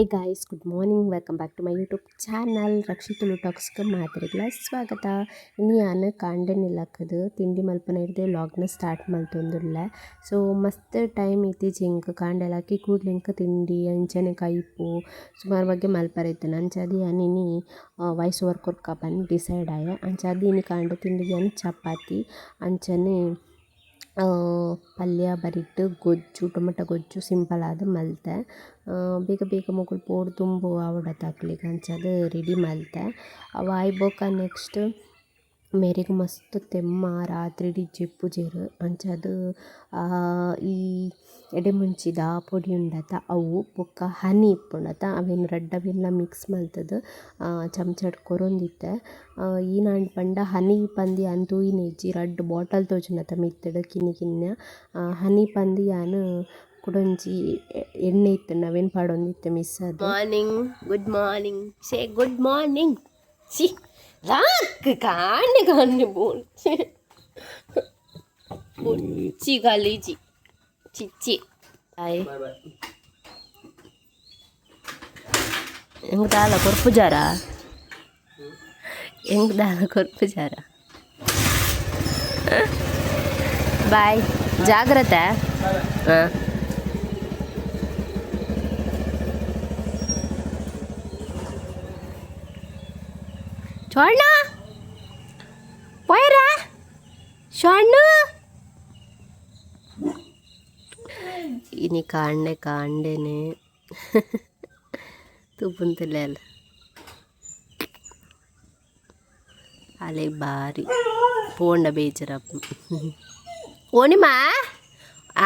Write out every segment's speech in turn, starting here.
Hey guys, good morning, welcome back to my YouTube channel Rakshit Tulu ಟಾಕ್ಸ್ಗೆ ಮಾತೆರೆಗ್ಲ ಸ್ವಾಗತ. ಇನಿ ಯಾನ್ ಕಾಂಡೆ ನಿಲಕ್ಕದು ತಿಂಡಿ ಮಲ್ಪುನ ಇರ್ದೆ ವ್ಲಾಗ್ನ ಸ್ಟಾರ್ಟ್ ಮಲ್ತೊಂದುಲ್ಲೆ. ಸೊ ಮಸ್ತ್ ಟೈಮ್ ಇತ್ತಿಜಿ ಎಂಕ್ ಕಾಂಡೆ ಲಕ್ಕಿ ಕೂಡ್ಲೆ ಎಂಕ್ ತಿಂಡಿ ಅಂಚನೆ ಕೈಪು ಸುಮಾರು ಬಗ್ಗೆ ಮಲ್ಪರೆ ಇತ್ತ್ಂಡ್. ಅಂಚಾದ್ ಯಾನ್ ಇನಿ ವಾಯ್ಸ್ ಓವರ್ ಕೊರ್ಕ ಪಂದ್ ಡಿಸೈಡ್ ಆಯೆ. ಅಂಚಾದ್ ಇನಿ ಕಾಂಡೆ ತಿಂಡಿಗ್ ಯಾನ್ ಚಪಾತಿ ಅಂಚನೆ ಪಲ್ಯ ಬರಿಟ್ ಗೊಜ್ಜು ಟೊಮೆಟೊ ಗೊಜ್ಜು ಸಿಂಪಲ್ ಆದ್ ಮಲ್ತೆ. ಬೇಗ ಬೇಗ ಮೊಕುಲು ಪೋಡು ದುಂಬು ಆವೊಡತ ಅಕ್ಲೆಗ್ ಅಂಚಾದ್ ರೆಡಿ ಮಲ್ತೆ. ಅವು ಆಯಿ ಬೊಕ ನೆಕ್ಸ್ಟ್ ಮೇರೆಗ್ ಮಸ್ತ್ ತೆಮ್ಮ ರಾತ್ರೆಡ್ ಜೆಪ್ಪುಜೆರ್ ಅಂಚಾದ್ ಈ ಎಡ್ಡೆಮುಂಚಿದ ಪೊಡಿ ಉಂಡತ ಅವು ಬೊಕ್ಕ ಹನಿ ಇಪ್ಪುಂಡತ ಅವೆನ್ ರಡ್ಡ್ ಅವೆನ್ಲ ಮಿಕ್ಸ್ ಮಲ್ತುದು ಚಮಚಡ್ ಕೊರೊಂದಿತ್ತೆ. ಈನಾಂಡ್ ಪಂಡ ಹನಿ ಪಂದ್ ಯಾನ್ ತೂಯಿನಿಜ್ಜಿ ರಡ್ಡ್ ಬಾಟಲ್ ತೋಜುಂಡತ ಮಿತ್ತುಡ್ ಕಿನ್ನಿ ಕಿನ್ಯ ಹನಿ ಪಂದ್ ಯಾನ್ ಕುಡೊಂಜಿ ಎಣ್ಣೆ ಇತ್ತುಂಡ ಅವೆನ್ ಪಾಡೊಂದಿತ್ತೆ ಮಿಸ್ಸ್ ಆದ್. Morning, good morning, say good morning. C lock ಕಾಂಡೆ ಕಾಂಡೆ ಬೋಡ್ಚಿ ಬೊಡ್ಚಿ ಗಲೀಜಿ ಚಿಚ್ಚಿ ಆಯ್ ಎಂಕ್ ದಾಲ ಕೊರ್ಪುಜಾರ ಎಂಕ್ ದಾಲ ಕೊರ್ಪುಜಾರ. ಬಾಯ್, ಜಾಗ್ರತೆ. ಹಾಂ ಚೋಣ್ಣ ಪೋಯರಾ ಶೋಣ್ಣ. ಇನಿ ಕಾಂಡೆ ಕಾಂಡೆನೆ ತೂಪುಂತುಲ್ಲೆಲ್ ಅಲೆ ಬಾರಿ ಪೋಂಡ ಬೇಜಾರಪ್ಪು ಓನಿಮಾ.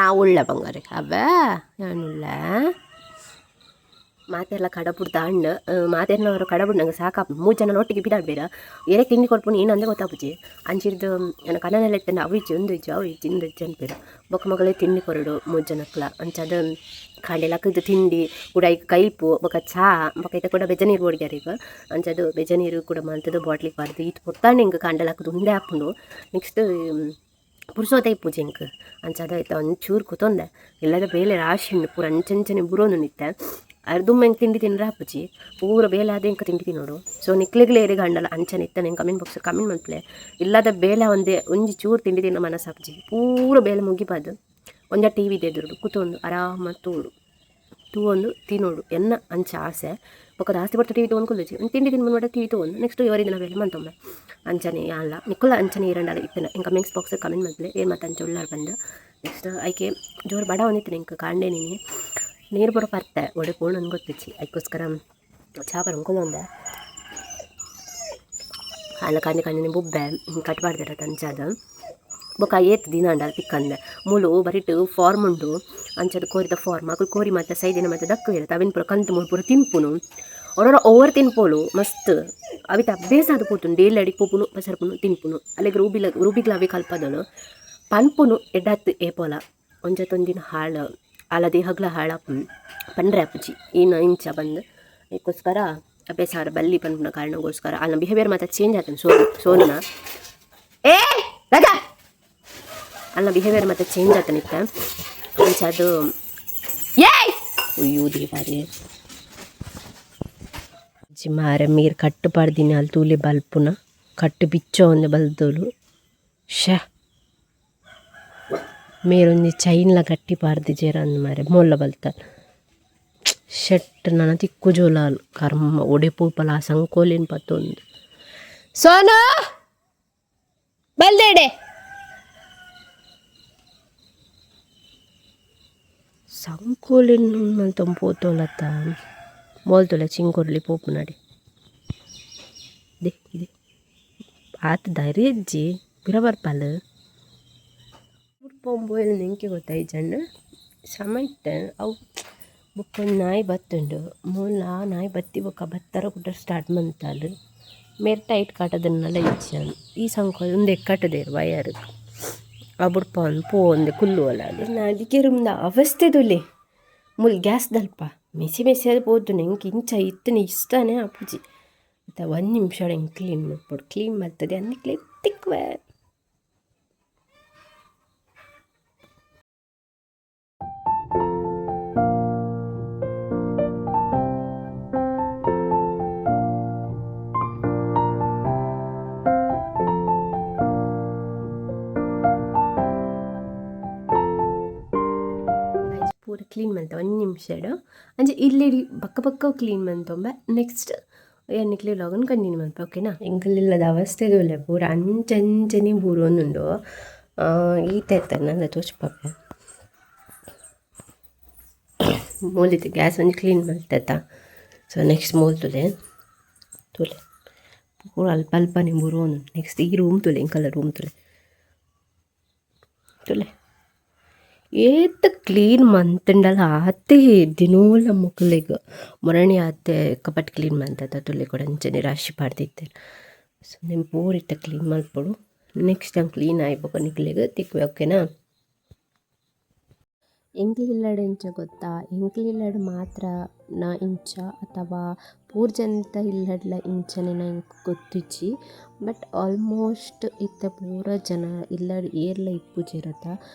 ಆ ಉಳ್ಳ ಬಂಗಾರಿ ಅವೇ ಯಾನುಳ್ಳ ಮಾತೆಲ್ಲ ಕಡಬುಡ್ದು ಹಣ್ಣು ಮಾತೆರ್ನವರು ಕಡಬುಡ್ ನಂಗೆ ಸಾಕಾಪು. ಮೂರು ಜನ ಒಟ್ಟಿಗೆ ಬಿದಾಡ್ಬೇರ ಏರೇ ತಿಂಡಿ ಕೊರ್ಪುನು ಏನಂದ್ರೆ ಗೊತ್ತಾಪುಜಿ. ಅಂಚಿರ್ದು ನನ್ನ ಕಣ್ಣನೆಲ್ಲ ಇತ್ತಂಡ ಅವು ಇಜ್ಜಿ ಒಂದು ಇಜ್ಜಿ ಅವು ಇಜ್ಜಿ ಇಂದು ಇಜ್ಜಿ ಅನ್ಪೇರ. ಬೊಕ್ಕ ಮಗಳೇ ತಿಂಡಿ ಕೊರಡು ಮೂರು ಜನಕ್ಲ. ಅಂಚಾದ ಕಾಂಡೆ ಲಕ್ಕದು ತಿಂಡಿ ಕೂಡ ಐಕ್ ಕೈಪು ಬೊಕ್ಕ ಚಾ ಬೊಕ್ಕ ಐತ ಕೂಡ ಬೆಜ ನೀರು ಬೋಡಿಗ್ಯಾರ ಈಗ. ಅಂಚಾದು ಬೆಜ ನೀರು ಕೂಡ ಮಲ್ತದು ಬಾಟ್ಲಿಗೆ ಬಾರ್ದು ಈತ್ ಪೊತ್ತಾಂಡ ಹಿಂಗೆ ಕಾಂಡೆ ಲಕ್ಕದು ಉಂದೆ ಆಪುಂಡು. ನೆಕ್ಸ್ಟ್ ಪುರ್ಸೋತೆ ಇಪ್ಪುಜಿ ಎಂಕ್. ಅಂಚಾದ ಐತ ಒಂಚೂರು ಕುತೊಂದೆ ಎಲ್ಲದ ಬೇಲೆ ರಾಶಿ ಉಂಡು ಪೂರ ಅಂಚಂಚನೆ ಬುರೋಂದು ನಿತ್ತೆ. ಅರ್ದುಮ್ಮ ಎಂಕ್ ತಿಂಡಿ ತಿಂದ್ರೆ ಆಪುಜಿ ಪೂರ ಬೇಲೆ ಆದ ಎಂಕ್ ತಿಂಡಿ ತಿನ್ನೋಡು. ಸೊ ನಿಕ್ಲೆಗ್ಲ ಏರೆಗ್ ಆಂಡಲ ಅಂಚನೆ ಇತ್ತನೆ ಕಮೆಂಟ್ ಬಾಕ್ಸ್ ಕಮೆಂಟ್ ಮಲ್ಪುಲೆ. ಇಲ್ಲದ ಬೇಲೆ ಒಂದೇ ಒಂಜಿ ಚೂರು ತಿಂಡಿ ತಿನ್ನೋ ಮನಸ್ಸಾಪುಜಿ. ಪೂರ ಬೇಲೆ ಮುಗಿಪಾದು ಒಂಜ ಟಿ ವಿ ಎದುರುಡು ಕುತೊಂದು ಆರಾಮ ತೂಡು ತೂವೊಂದು ತಿನ್ನೋಡು ಎನ್ನ ಅಂಚ ಆಸೆ. ಬೊಕ್ಕ ಜಾಸ್ತಿ ಪೊರ್ತು ಟಿ ವಿ ತೂವೊಂದು ಕುಲ್ಲುಜಿ ಒಂದು ತಿಂಡಿ ತಿನ್ಬಂದು ಟಿ ವಿ ತೂವೊಂದು ನೆಕ್ಸ್ಟ್ ಇವರಿದಿನ ಬೇಲೆ ಮಂತೊಂಬೆ. ಅಂಚನೆ ಅಲ್ಲ ನಿಕ್ಕುಲ ಅಂಚನೆ ಇರಂಡಲ ಇತ್ತನ ಎಂಕ್ ಕಮೆಂಟ್ಸ್ ಬಾಕ್ಸ್ ಕಮೆಂಟ್ ಮಲ್ಪುಲೆ ಏರ್ ಮಾತ ಅಂಚ ಉಳ್ಳಾರ್ ಪಂದ್. ನೆಕ್ಸ್ಟ್ ಐಕೆ ಜೋರು ಬಡ ಒಂದಿತ್ತನೆ ಎಂಕ್ ಕಾಂಡೆ ನೀನಿ ನೀರು ಪೂರ ಪರ್ತೆ ಒಡೆ ಪೋಣು ಗೊತ್ತಿಚ್ಚಿ ಅದಕ್ಕೋಸ್ಕರ ಚಾ ಪರಂಕೊಂದೆ. ಅಲ್ಲ ಕಾಂಡೆ ಕಾಂಡೆ ಬೊಬ್ಬೆ ಕಟ್ ಪಾಡ್ದೆರ್ ಅಂಚಾದ್ ಬೊಕ್ಕ ಏತ್ ದಿನ ಆಂಡಲ ತಿಕ್ಕಂದೆ ಮೂಲು ಬರಿಟ್ ಫಾರ್ಮ್ ಉಂಡು ಅಂಚಾದ್ ಕೋರಿದ ಫಾರ್ಮ್ ಅಕುಲು ಕೋರಿ ಮಾತ ಸೈದಿನ ಮಾತ ದಕ್ಕುವೆರ್ ಅವೆನ್ ಪೂರ ಕಂತ್ ಮೂಲು ಪೂರ ತಿನ್ಪುನು ಒರೊರ ಓವರ್ ತಿನ್ಪೋಲು ಮಸ್ತ್ ಅವಿತ ಅಭ್ಯಾಸ ಆದ್ ಪೋತುಂಡು. ಡೈಲಿ ಅಡಿಗೆ ಪೋಪುನು ಪಸರ್ಪುನು ತಿನ್ಪುನು ಅಲೆಗ್ ರೂಬಿಲ ರೂಬಿಗ್ಲ ಅವೇ ಕಲ್ಪದನು ಪನ್ಪುನು ಎಡ್ಡಾತ್ ಏಪೋಲ ಒಂಜತ್ತೊಂದಿನ ಹಾಳು ಆಲ ದೇಹಗ್ಲ ಹಾಳಾಪುಂಡು ಪಂಡ್ರೆ ಆಪುಜಿ ಈನ ಇಂಚ ಬಂದು ಅದಕ್ಕೋಸ್ಕರ ಅಭ್ಯಾಸ ಆರ ಬಲ್ಲಿ ಪನ್ಪುನ ಕಾರಣಗೋಸ್ಕರ ಆಲ್ನ ಬಿಹೇವಿಯರ್ ಮಾತ ಚೇಂಜ್ ಆತುಂಡು ಸೋನು ಸೋನುನ ಏ ರಗ ಅಲ್ನ ಬಿಹೇವಿಯರ್ ಮಾತ ಚೇಂಜ್ ಆತನಿತ್ತ ಅಂಚಾದ್ ಏಯ್ ಅಯ್ಯೋ ದೇವರೇ ಮಾರೆ ಮೀರ್ ಕಟ್ಟು ಪಾಡ್ದಿನಿ ಅಲ್ ತೂಲೆ ಬಲ್ಪುನ ಕಟ್ಟು ಬಿಚ್ಚೋ ಒಂದು ಬಲ್ದೋಲು ಶ್ಯಾ ಮೇರೊಂಜಿ ಚೈನ್ಲ ಗಟ್ಟಿ ಪಾಡ್ದಿಜೆರ್ ಅಂದ್ ಮಾರೆ ಮೋಲ್ಲ ಬಲ್ತಲ್ ಶೆಟ್ ನನ ತಿಕ್ಕುಜೋಲಾಲ್ ಕರ್ಮ ಒಡೆ ಪೋಪಲ ಆ ಸಂಕೋಲೆನ್ ಪತ್ತೊಂದು ಸೋನು ಬಲ್ದೇಡೆ ಸಂಕೋಲೆನ್ ಮಲ್ತೊಂದು ಪೋತೋಲತ್ತ ಮೋಲ್ತೊಲ ಚಿಂಕೊರ್ಲಿ ಪೋಪುನಡೆ ದೆ ಇದೆ ಆತ್ ಧೈರ್ಯ ಇಜ್ಜಿ ಪಿರ ಬರ್ಪಲ್ ಪೊಂಬೋಯ್ಲ್ ಎಂಕೆ ಗೊತ್ತಾಯಿಜಂಡ್ ಶ್ರಮ ಇತ್ತೆ ಅವು ಬೊಕ್ಕೊಂಜಿ ನಾಯಿ ಬತ್ತುಂಡು ಮೂಲು ಆ ನಾಯಿ ಬತ್ತಿ ಬೊಕ್ಕ ಬತ್ತರ ಕುಡ ಸ್ಟಾರ್ಟ್ ಮಂತಾಲ್ ಮೇರ್ ಟೈಟ್ ಕಟದನ್ನಲ ಇಜ್ಜಿ ಈ ಸಂಕೋಲೆ ಉಂದೆಕ್ ಕಟುದೆರ್ ವಯರ್ ಆ ಬುಡ್ಪಾವೊಂದು ಪೋವೊಂದು ಕುಲ್ಲುವೊಲು ಅಡಿಗೆ ರೂಮ್ದ ಅವಸ್ಥೆ ತೂಲೆ ಮೂಲು ಗ್ಯಾಸ್ ದಲ್ಪ ಮೆಸಿ ಮೆಸಿ ಆದ್ ಪೋತುಂಡು ಎಂಕ್ ಇಂಚ ಇತ್ತಿನ ಇಷ್ಟನೇ ಆಪುಜಿ ಇತ್ತೆ ಒಂಜಿ ನಿಮಿಷಡ್ ಎಂಕ್ ಕ್ಲೀನ್ ಮಲ್ಪೊಡು ಕ್ಲೀನ್ ಮಲ್ತುದು ಯಾನ್ ನಿಕ್ಲೆಗ್ ತಿಕ್ಕುವೆ. ಕ್ಲೀನ್ ಮಂತ ಒಂಜಿ ನಿಮಿಷಡ್ ಅಂಚ ಇಲ್ಲೆಡಿ ಬಕ್ಕ ಬಕ್ಕ ಕ್ಲೀನ್ ಮಂತೊಂಬೆ ನೆಕ್ಸ್ಟ್ ಯಾನ್ ನಿಕ್ಲೆ ವ್ಲಾಗನ್ ಕಂಟಿನ್ಯೂ ಮನ್ಪೆ ಓಕೆನಾ. ಎಂಕುಲು ಅವಸ್ಥೆ ತೂಲೆ ಪೂರ ಅಂಚಂಚನೆ ಬೂರೊಂದುಂಡು ಈತೆ ನಲ್ಲ ತೋಜ್ಪಾಪೆ ಮೂಲಿತ ಗ್ಯಾಸ್ ಒಂಜಿ ಕ್ಲೀನ್ ಮಲ್ತೆತ. ಸೊ ನೆಕ್ಸ್ಟ್ ಮೂಲು ತೂಲೆ ತೂಲೆ ಪೂರ ಅಲ್ಪ ಅಲ್ಪನೆ ಬೂರೊಂದುಂಡು. ನೆಕ್ಸ್ಟ್ ಈ ರೂಮ್ ತೂಲೆ ಎಂಕಲ್ನ ರೂಮ್ ತೂಲೆ ತೂಲೆ ಏತ್ ಕ್ಲೀನ್ ಮಂತುಂಡಲ ಆತೆ ದಿನೋಲ ಮೊಕಲೆಗ್ ಮೊರಣಿ ಆತೆ ಕಪಟ್ ಕ್ಲೀನ್ ಮಂತದ ತೂಲೆ ಕೂಡ ಅಂಚನೆ ರಾಶಿ ಪಾಡ್ದಿತ್ತೆರ್. ಸೊ ನೆನ್ ಪೂರ ಇತ್ತೆ ಕ್ಲೀನ್ ಮಲ್ಪೊಡು. ನೆಕ್ಸ್ಟ್ ಟೈಮ್ ಕ್ಲೀನ್ ಆಯಿ ಬೊಕ ನಿಕ್ಲೆಗ್ ತಿಕ್ಕುವೆ ಓಕೆನಾ. ಎಂಕ್ಲೆ ಇಲ್ಲಡ್ ಎಂಚ ಗೊತ್ತಾ, ಎಂಕ್ಲೆ ಇಲ್ಲಡ್ ಮಾತ್ರ ನ ಇಂಚ ಅಥವಾ ಪೂರ್ಜಂತ ಇಲ್ಲಡ್ಲ ಇಂಚನೆ ಎಂಕ್ ಗೊತ್ತಿಜ್ಜಿ. ಬಟ್ ಆಲ್ಮೋಸ್ಟ್ ಇತ್ತೆ ಪೂರ ಜನ ಇಲ್ಲಡ್ ಏರ್ಲ ಇಪ್ಪುಜೆರತ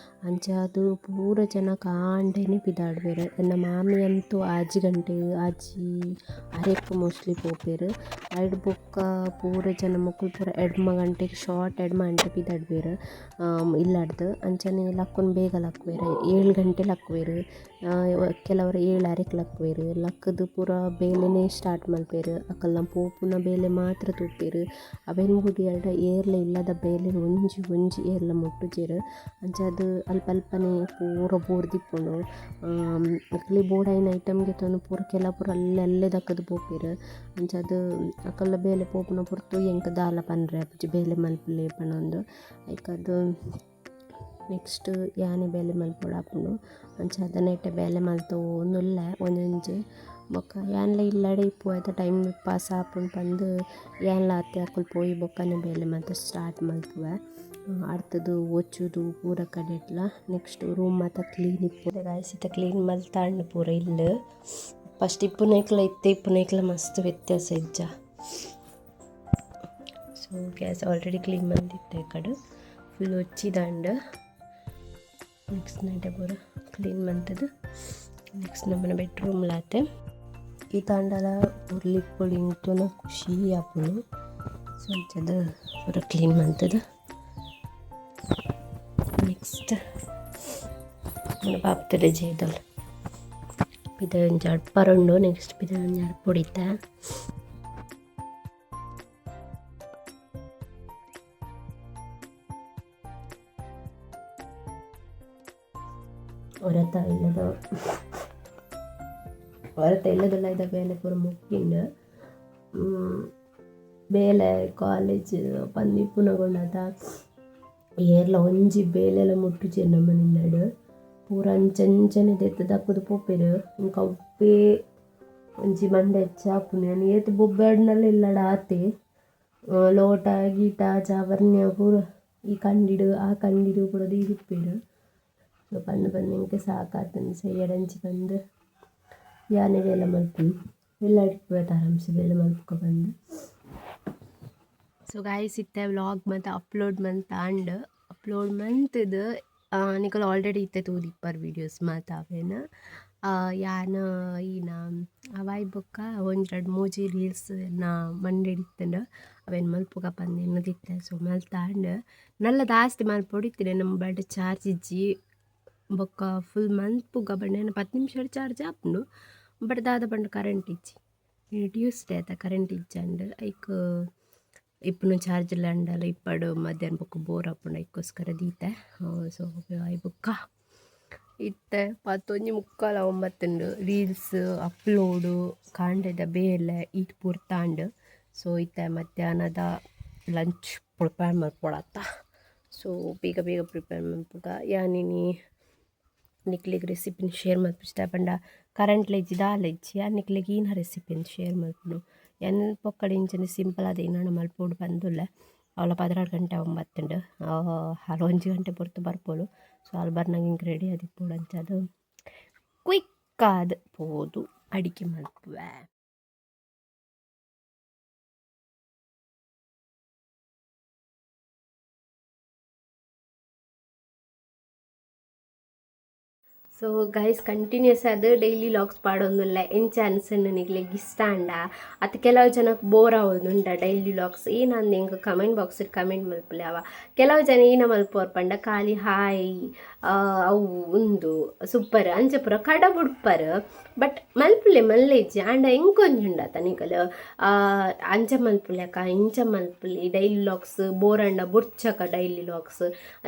ಅಂಚಾದ್ ಪೂರ ಜನ ಕಾಂಡೆನೆ ಪಿದಾಡ್ವೆರ್. ಎನ್ನ ಮಾಮಿ ಅಂತೂ 6 ಗಂಟೆ ಆಜಿ ಅರೆಕ್ ಮೋಸ್ಟ್ಲಿ ಪೋಪೆರ್. ಐಡ್ ಬೊಕ್ಕ ಪೂರ ಜನ ಮೊಕುಲು ಪೂರ 9 ಗಂಟೆಗ್ ಶಾರ್ಟ್ 9 ಗಂಟೆ ಪಿದಾಡ್ವೆರ್ ಇಲ್ಲಡ್ದ್. ಅಂಚನೆ ಲಕ್ಕುನ ಬೇಗ ಲಕ್ಕುವೆರ್ 7 ಗಂಟೆ ಲಕ್ಕುವೆರ್ ಕೆಲವರು 7 ಅರೆಕ್ ಲಕ್ಕುವೆರ್. ಲಕ್ಕುದು ಪೂರ ಬೇಲೆನೆ ಸ್ಟಾರ್ಟ್ ಮಲ್ಪೆರ್. ಅಕಲ್ನ ಪೋಪುನ ಬೇಲೆ ಮಾತ್ರ ತೂಪೆರ್. ಅವೆನ್ ಬುಡಿಯೆರ್ಡ ಏರ್ಲ ಇಲ್ಲದ ಬೇಲೆನ್ ಒಂಜಿ ಒಂಜಿ ಏರ್ಲ ಮುಟ್ಟುಜೆರ್. ಅಂಚಾದ್ ಅಲ್ಪ ಅಲ್ಪನೆ ಪೂರ ಬೂರ್ದಿಪ್ಪುಂಡು. ಅಕ್ಲೆಗ್ ಬೋಡಾಯಿನ ಐಟಮ್ ಗೆತೊಂದು ಪೂರ ಕೆಲ ಪೂರ ಅಲ್ಲೇ ಅಲ್ಲೇ ದಕ್ಕುದು ಪೋಪೆರ್. ಅಂಚಾದ್ ಅಕಲ್ನ ಬೇಲೆ ಪೋಪುನ ಪೊರ್ತು ಎಂಕ್ ದಾಲ ಪನ್ರೆ ಆಪುಜಿ ಬೇಲೆ ಮಲ್ಪುಲೆ ಪನೊಂದು. ಐಕಾದ್ ನೆಕ್ಸ್ಟ್ ಯಾನೆ ಬೇಲೆ ಮಲ್ಪೊಡಾಪುಂಡು. ಅಂಚಾದ್ ನೆಟೆ ಬೇಲೆ ಮಲ್ತೊಂದುಲ್ಲೆ ಒಂಜೊಂಜಿ. ಬೊಕ್ಕ ಯಾನ್ಲ ಇಲ್ಲಡೆ ಇಪ್ಪುವೆ ಟೈಮ್ ಪಾಸ್ ಆಪುಂಡು ಪಂದ್ ಯಾನ್ಲ ಆತೆ ಅಕುಲು ಪೋಯಿ ಬೊಕ್ಕನೆ ಬೇಲೆ ಮಾತ ಸ್ಟಾರ್ಟ್ ಮಲ್ಪುವೆ. ಅರ್ತುದು ಒಚ್ಚುದು ಪೂರ ಕಡೆಟ್ಲ ನೆಕ್ಸ್ಟ್ ರೂಮ್ ಮಾತ ಕ್ಲೀನ್ ಇಪ್ಪು. ಗಾಯ್ಸ್ ಇತ್ತೆ ಕ್ಲೀನ್ ಮಲ್ತಾಂಡ್ ಪೂರ ಇಲ್ಲ್. ಫಸ್ಟ್ ಇಪ್ಪುನೈಕ್ಲ ಇತ್ತೆ ಇಪ್ಪುನೈಕ್ಲ ಮಸ್ತ್ ವ್ಯತ್ಯಾಸ ಇಜ್ಜ. ಸೊ ಗ್ಯಾಸ್ ಆಲ್ರೆಡಿ ಕ್ಲೀನ್ ಮಲ್ದಿತ್ತೆ ಕಡೆ ಫುಲ್ ಒಚ್ಚಿದಾಂಡ್. ನೆಕ್ಸ್ಟ್ ನೈಟ್ ಪೂರ ಕ್ಲೀನ್ ಮಂತುದು ನೆಕ್ಸ್ಟ್ ನಮ್ಮನ ಬೆಡ್ರೂಮ್ ಲಾತೆ. ಈ ತಾಂಡಲ ಪೊರ್ಲು ಇಪ್ಪೊಡು ತೂನ ಖುಷಿ ಆಪುಂಡು. ಸೊ ಅಂಚದ ಪೂರ ಕ್ಲೀನ್ ಮಂತುದು ನೆಕ್ಸ್ಟ್ మన ಬಾಪ್ತಲೆ ಜೇದಲ್ ಪಿದ ಒಂಜಿ ಅಡ್ಪರುಂಡು. ನೆಕ್ಸ್ಟ್ ಪಿದ ಒಂಜಿ ಅಡ್ಪೊಡಿತ್ತೆ. ಒರತ ಇಲ್ಲದ ಒರತ ಇಲ್ಲದಲ್ಲ ಬೇಲೆ ಪೂರ ಮುಗಿಂಡ್. ಬೇಲೆ ಕಾಲೇಜ್ ಪಂದ್ ಇಪ್ಪುನಗೊಂಡತ ಏರ್ಲ ಒಂಜಿ ಬೇಲೆಲ ಮುಟ್ಟುಜೆರ್ ನಮನ ಇಲ್ಲಡ್. ಪೂರ ಅಂಚಂಚನೆ ದೆತ್ತ್ ದಕ್ಕುದು ಪೋಪೆರ್. ಎಂಕ್ ಅವ್ವೇ ಒಂಜಿ ಮಂಡೆ ಎಚ್ಚ ಆಪುಂಡು. ಯಾನ್ ಏತ್ ಬೊಬ್ಬೆರ್ಂಡಲ ಇಲ್ಲಡ್ ಆತೆ. ಲೋಟ ಗೀಟ ಚಾವರ್ನ್ಯ ಪೂರ ಈ ಕಂಡಿಡ್ ಆ ಕಂಡಿಡ್ ಪೂರ ದೀದಿಪ್ಪೆರ್. ಸೊ ಪಂದ್ ಪಂದ್ ಎಂಕ್ ಸಾಕಾತುಂಡು. ಸಯ್ಯಡಂಚಿ ಪಂದ್ ಯಾನೆ ಬೇಲೆ ಮಲ್ಪುನು. ಇಲ್ಲಡ್ ಇಪ್ಪುವೆತ ಆರಾಮ್ಸೆ ಬೇಲೆ ಮಲ್ಪುಗ ಪಂದ್. ಸೊ ಗಾಯ್ಸ್ ಇತ್ತೆ ವ್ಲಾಗ್ ಮಾತ ಅಪ್ಲೋಡ್ ಮಂತಾಂಡ್. ಅಪ್ಲೋಡ್ ಮಂತುದು ನಿಕುಲು ಆಲ್ರೆಡಿ ಇತ್ತೆ ತೂದಿಪ್ಪರ್ ವೀಡಿಯೋಸ್ ಮಾತ ಅವೆನ್. ಯಾನ್ ಈನ ಅವಾಯ್ ಬೊಕ್ಕ ಒಂಜಿ ರಡ್ಡ್ ಮೂಜಿ ರೀಲ್ಸ್ ಎನ್ನ ಮಂಡೆಡ್ ಇತ್ತ್ಂಡ್ ಅವೆನ್ ಮಲ್ಪುಗ ಪಂದ್ ಎನ್ನುದಿತ್ತೆ. ಸೊ ಮಲ್ತಾಂಡ್. ನಲ್ಲ ದಾಸ್ತಿ ಮಲ್ಪೊಡಿತ್ತಿನ ಎನ್ನ ಮೊಬೈಲ್ಡ್ ಚಾರ್ಜ್ ಇಜ್ಜಿ. ಬೊಕ್ಕ ಫುಲ್ ಮನ್ಪುಗ ಪಂಡ ಎನ್ನ 10 ನಿಮಿಷಡ್ ಚಾರ್ಜ್ ಆಪುಂಡು. ಬಟ್ ದಾದ ಪಂಡ ಕರೆಂಟ್ ಇಜ್ಜಿ. ಟ್ಯೂಸ್ಡೇ ಆತ ಕರೆಂಟ್ ಇಜ್ಜಂಡ್. ಐಕ್ ಇಪ್ಪುನ ಚಾರ್ಜ್ ಲ ಇಪ್ಪಡು ಮಧ್ಯಾಹ್ನ ಬೊಕ್ಕ ಬೋರ್ ಆಪುಂಡು ಐಕ್ಕೋಸ್ಕರ ದೀತೆ. ಸೊ ಆಯ್ ಬೊಕ್ಕ ಇತ್ತೆ 10:45 ಒಂಬತ್ತುಂಡು. ರೀಲ್ಸ್ ಅಪ್ಲೋಡು ಕಾಂಡೆದ ಬೇಲೆ ಈತ್ ಪೂರ್ತಾಂಡ್. ಸೊ ಇತ್ತೆ ಮಧ್ಯಾಹ್ನದ ಲಂಚ್ ಪ್ರಿಪೇರ್ ಮಲ್ಪೊಡತ್ತ. ಸೊ ಬೇಗ ಬೇಗ ಪ್ರಿಪೇರ್ ಮಲ್ಪುಗ. ಯಾನ್ ಇನಿ ನಿಕ್ಲೆಗ್ ರೆಸಿಪಿನ್ ಶೇರ್ ಮಲ್ಪುಜಿ ಪಂಡ ಕರೆಂಟ್ ಲ ಇಜ್ಜಿ ದಾಲ ಇಜ್ಜಿ ಯಾನ್ ನಿಕ್ಲೆಗ್ ಈನ ರೆಸಿಪಿನ್ ಶೇರ್ ಮಲ್ಪುನು. ಯಾನ್ ಪೊಕ್ಕಡೆ ಇಂಚನೆ ಸಿಂಪಲ್ ಆದ್ ಏನಾನ ಮಲ್ಪೊಡು ಪಂದುಲ್ಲೆ. ಅವ್ಲ 12 ಗಂಟೆ ಒಂಬತ್ತುಂಡು. ಆಲ್ 1 ಗಂಟೆ ಪೊರ್ತು ಬರ್ಪೊಲು. ಸೊ ಆಲ್ ಬರ್ನಗ ಎಂಕ್ ರೆಡಿ ಆದಿಪ್ಪೊಡು ಅಂಚಾದ್ ಕ್ವಿಕ್ ಆದ್ ಪೋದು ಅಡಿಗೆ ಮಲ್ಪುವೆ. So guys, continuous ಆದ್ ಡೈಲಿ ವ್ಲಾಗ್ಸ್ ಪಾಡೊಂದುಲ್ಲ. ಎಂಚ ಅನ್ಸಂಡು ನಿಕ್ಲೆಗ್? ಇಷ್ಟ ಆಂಡ? ಅತ್ ಕೆಲವು ಜನಕ್ಕೆ ಬೋರ್ ಆವೊಂದುಂಡ ಡೈಲಿ ವ್ಲಾಗ್ಸ್? ಏನಂದು ಎಂಕ್ comment box comment ಮಲ್ಪುಲೆ. ಅವ ಕೆಲವು ಜನ ಏನ ಮಲ್ಪುವರ್ ಪಂಡ, ಖಾಲಿ ಹಾಯ್, ಅವು ಉಂದು ಸೂಪರ್ ಅಂಚ ಪೂರ ಕಡ ಬುಡ್ಪರ್. ಬಟ್ ಮಲ್ಪುಲೆ, ಮಲ್ಲೆಜ್ಜಿ. ಆಂಡ ಎಂಕೊಂಜಿ ಉಂಡತ, ನಿಕಲ್ ಅಂಚ ಮಲ್ಪುಲೆಕ, ಇಂಚ ಮಲ್ಪುಲಿ, daily vlogs bore ಆಂಡ ಬೊಡ್ಚಕ ಡೈಲಿ ವ್ಲಾಗ್ಸ್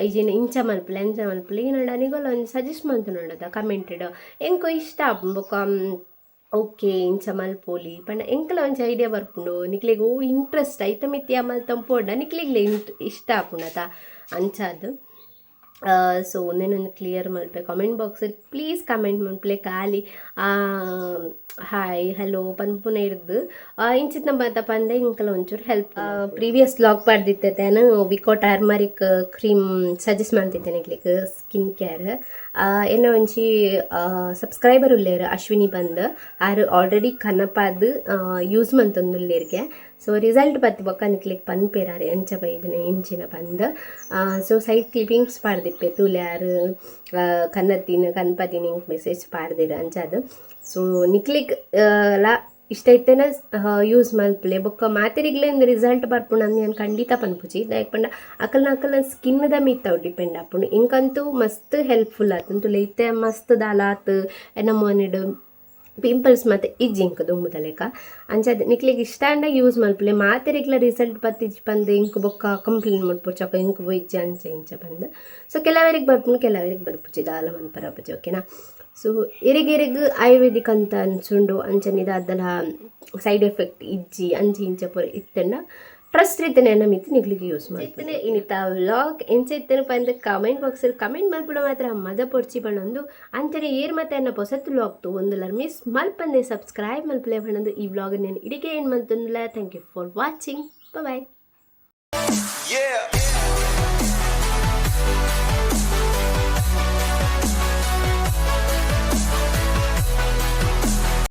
ಐಜಿನ, ಇಂಚ ಮಲ್ಪುಲೆ, ಅಂಚ ಮಲ್ಪುಲೆ, ಏನಂಡ ನಿಗಲ್ ಒಂಜಿ ಸಜೆಸ್ಟ್ ಮಲ್ತುಂಡತ ಕಮೆಂಟೆಡ್. ಎಂಕ್ ಇಷ್ಟ ಆಪುಂಡು. ಬೊಕ್ಕ ಓಕೆ, ಇಂಚ ಮಲ್ಪೊಲಿ ಪಂಡ ಎಂಕಲ ಒಂಜಿ ಐಡಿಯಾ ಬರ್ಪುಂಡು. ನಿಕ್ಲೆಗ್ ಓ ಇಂಟ್ರೆಸ್ಟ್ ಐತ ಮಿತ್ತ್ ಮಲ್ತಂಪೋಡ ನಿಕ್ಲೆಗ್ಲ ಇಷ್ಟ ಆಪುಂಡತ, ಅಂಚಾದ್. ಸೊ ಒಂದೇನೊಂದು ಕ್ಲಿಯರ್ ಮಲ್ಪೆ. Comment box please comment ಮಲ್ಪಲೆ. ಖಾಲಿ ಹಾಯ್, ಹಲೋ ಪನ್ಪುನ ಇರ್ದು ಇಂಚಿತ್ನ ಮಾತ ಪಂದೆ ಇಂಕಲ ಒಂಚೂರು help. Previous vlog ಪಾಡ್ದಿತ್ತೆ ತಾನು, ವಿಕೋ turmeric cream suggest ಮಲ್ತಿದ್ದೆ ನಿಕ್ಲೆಗ್, ಸ್ಕಿನ್ ಕೇರ್. ಎನ್ನ ಒಂಜಿ ಸಬ್ಸ್ಕ್ರೈಬರ್ ಉಲ್ಲೇರ್, ಅಶ್ವಿನಿ ಬಂದ್. ಆರ್ ಆಲ್ರೆಡಿ ಕನಪಾದ್ ಯೂಸ್ ಮಂತೊಂದುಲ್ಲೇರ್ಗೆ. ಸೊ ರಿಸಲ್ಟ್ ಬತ್ತಿ ಬೊಕ್ಕ ನಿಕ್ಲೆಗ್ ಪನ್ಪೇರ್ ಎಂಚ ಬೈದಿನ, ಎಂಚಿನ ಪಂದ್. So side clippings ಪಾಡ್ದಿಪ್ಪೆ, ತೂಲೆ. ಆರ್ ಕನ್ನತ್ತಿನ ಕನ್ಪತಿನ ಇಂಕ್ ಮೆಸೇಜ್ ಪಾಡ್ದಿರ ಅಂಚಾದ್. ಸೊ ನಿಕ್ಲೆಗ್ ಲಾ ಇಷ್ಟ ಇತ್ತೇನ ಯೂಸ್ ಮಲ್ಪುಲೆ. ಬೊಕ್ಕ ಮಾತೆರಿಗ್ಲ ಇಂದು ರಿಸಲ್ಟ್ ಬರ್ಪುಂಡು ಅಂದ್ ಯಾನ್ ಖಂಡಿತ ಪನ್ಪುಜಿ. ದಾಯೆ ಪಂಡ ಅಕಲ್ನ ಅಕಲ್ನ ಸ್ಕಿನ್ದ ಮಿತ್ತ್ ಅವು ಡಿಪೆಂಡ್ ಆಪುಂಡು. ಎಂಕಂತೂ ಮಸ್ತ್ ಹೆಲ್ಪ್ಫುಲ್ ಆತುಂಡು. ತೂಲೆ, ಇತ್ತೆ ಮಸ್ತ್ ದಾಲ ಆತ್, ಎನ್ನ ಮೋನೆಡ್ ಪಿಂಪಲ್ಸ್ ಮತ್ತೆ ಇಜ್ಜಿ ಇಂಕ್ ದುಂಬುದ ಲೆಕ್ಕ. ಅಂಚಾದ್ ನಿಕ್ಲೆಗ್ ಇಷ್ಟ ಆಂಡ ಯೂಸ್ ಮಲ್ಪುಲೆ. ಮಾತೆರಿಗ್ಲ ರಿಸಲ್ಟ್ ಬತ್ತಿಜ್ಜಿ ಪಂದ್ ಇಂಕ್ ಬೊಕ್ಕ ಕಂಪ್ಲೇಂಟ್ ಮಲ್ಪೊಡ್ಚಿ, ಇಂಕ್ ಇಜ್ಜಿ, ಅಂಚ ಇಂಚ ಪಂದ್. ಸೊ ಕೆಲವರಿಗೆ ಬರ್ಪುಂಡು, ಕೆಲವರಿಗೆ ಬರ್ಪುಜಿ, ದಾಲ ಮನ್ಪರ ಆಪುಜಿ, ಓಕೆನಾ? ಸೊ ಎರೆಗೆರೆಗ್ ಆಯುರ್ವೇದಿಕ್ ಅಂತ ಅನ್ಸುಂಡು, ಅಂಚನೆ ದಾದಲ ಸೈಡ್ ಎಫೆಕ್ಟ್ ಇಜ್ಜಿ, ಅಂಚ ಇಂಚ ಪೂರ ಇತ್ತಂಡ ಟ್ರಸ್ಟ್ ಇತ್ತನೆ ಎನ್ನ ಮಿತ್ತ್, ನಿಕ್ಲೆಗ್ ಯೂಸ್ ಮಲ್ಪುಲೆ. ಇನಿತ ವ್ಲಾಗ್ ಎಂಚ ಇತ್ತನ ಪಂದ್ comment box comment ಮಲ್ಪುಡ ಮಾತ್ರ ಮದಪೊಡ್ಚಿ ಪಂಡೊಂದು, ಅಂಚನೆ ಏರ್ ಮತ್ತೆ ಎನ್ನ ಪೊಸತ್ತು ವ್ಲಾಗ್ ತೂವೊಂದುಲ್ಲರ್, ಮಿಸ್ ಮಲ್ಪಂದೆ ಸಬ್ಸ್ಕ್ರೈಬ್ ಮಲ್ಪುಲೆ ಪಂಡೊಂದು ಈ ವ್ಲಾಗ್ ನಾನು ಇಡಿಗೆ ಏನು ಮಂತೊಂದುಲ್ಲ. Thank you for watching. Bye. Yeah.